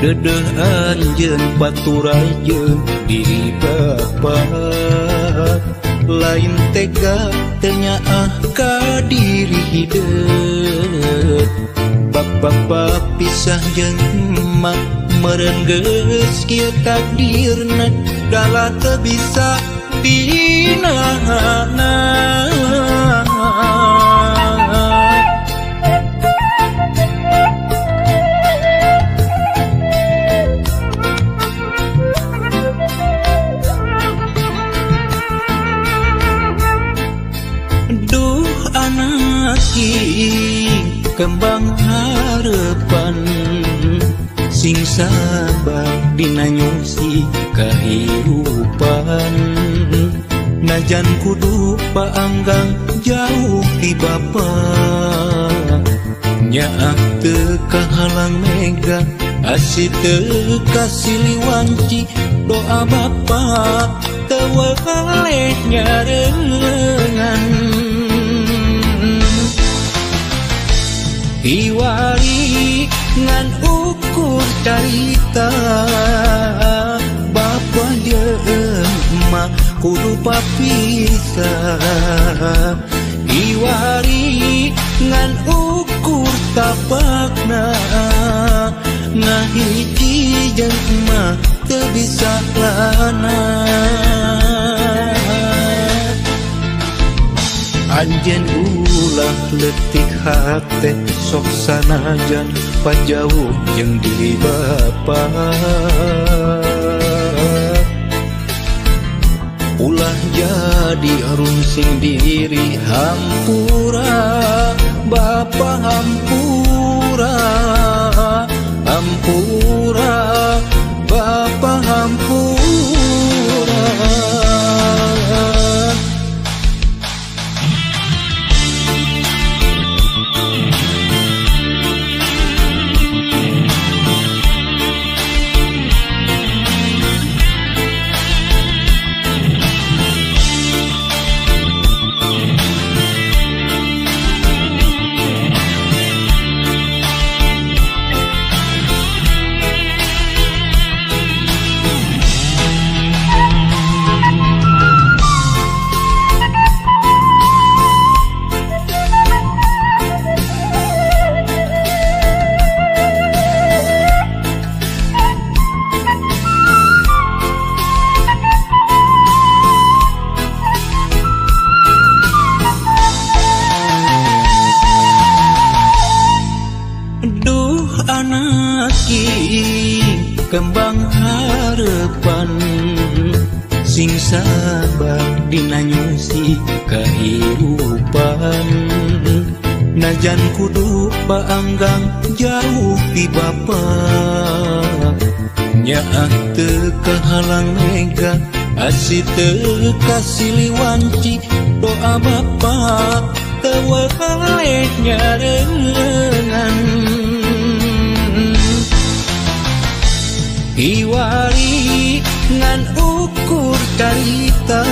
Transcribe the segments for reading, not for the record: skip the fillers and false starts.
Dedeh anjeun paturai jeung diri bapa. Lain tega teu nyaah ka diri hideut. Bapa pisah jeung emak meureun geus kieu takdirna dalah teu bisa dinahana. Duh anak kembang harapan, sing sabar dina nyungsi kahirupan. Najan kudu paanggang jauh ti bapa, nyaah teu kahalang mega asih teu kasiliwanci. Doa bapa teu weleh nyarengan. Iwari ngan ukur carita, bapa jeung emak kudu papisah. Iwari ngan ukur tapakna, ngahiji jeung emak teu bisa lana. Anjeun ulah leutik hate sok sanajan pajauh jeung diri bapa. Ulah jadi rungsing diri, hampura bapa, hampura, hampura bapa, hampura. Kembang harapan, sing sabar dina nyungsi kahirupan. Najan kudu paanggang jauh ti bapa, nyaah teu kahalang mega asih teu kasiliwanci. Doa bapa teu weleh nyarengan. Iwari ngan ukur carita,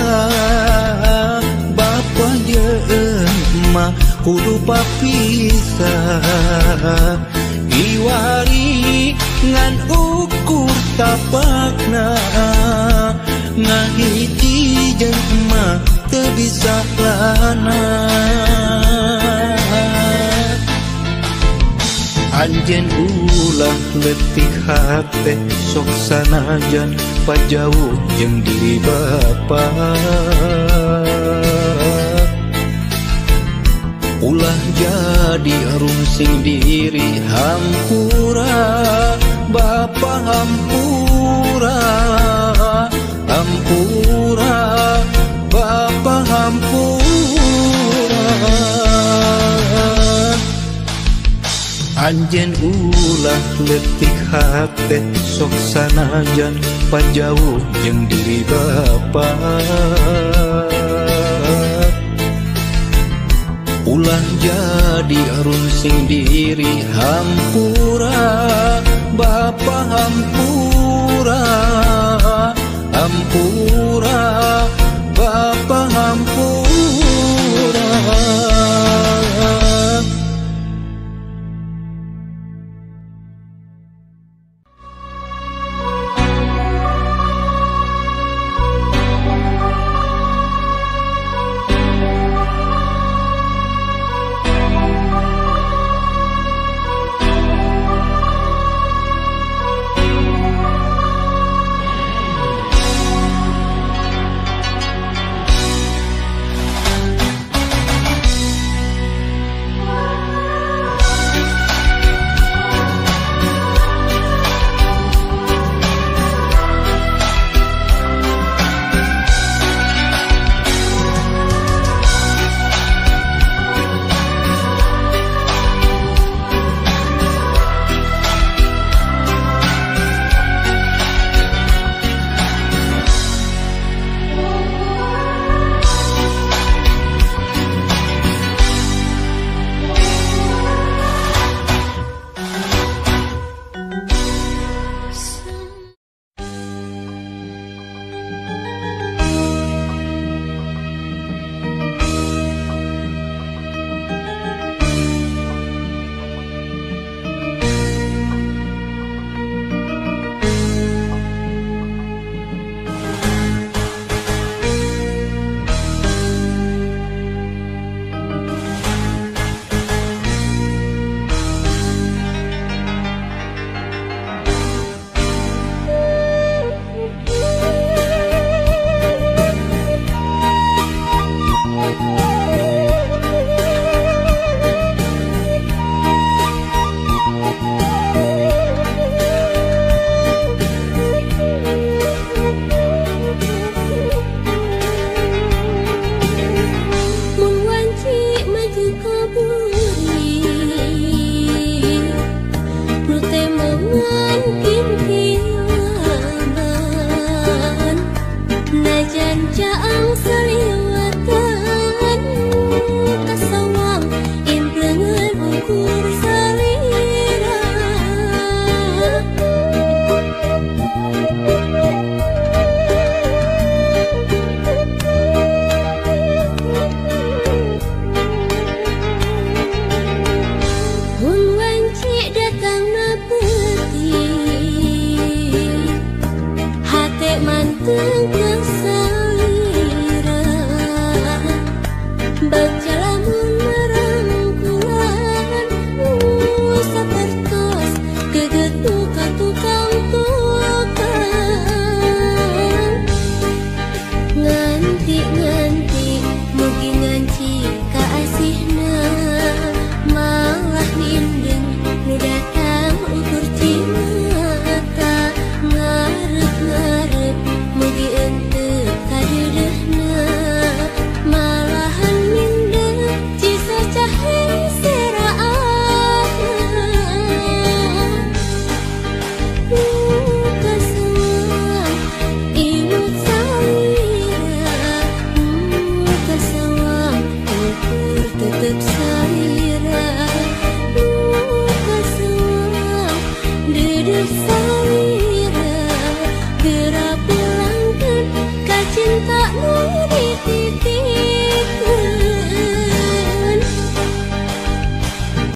bapa jeung emak kudu papisah. Iwari ngan ukur tapakna, ngahiji jeung emak teu bisa lana. Anjeun ulah leutik hate sok sanajan pajauh jeung diri bapa. Ulah jadi rungsing diri, hampura bapa, hampura, hampura bapa, hampura. Anjeun ulah leutik hate sok sanajan pajauh jeung diri bapa. Ulah jadi rungsing diri, hampura bapa, hampura, hampura.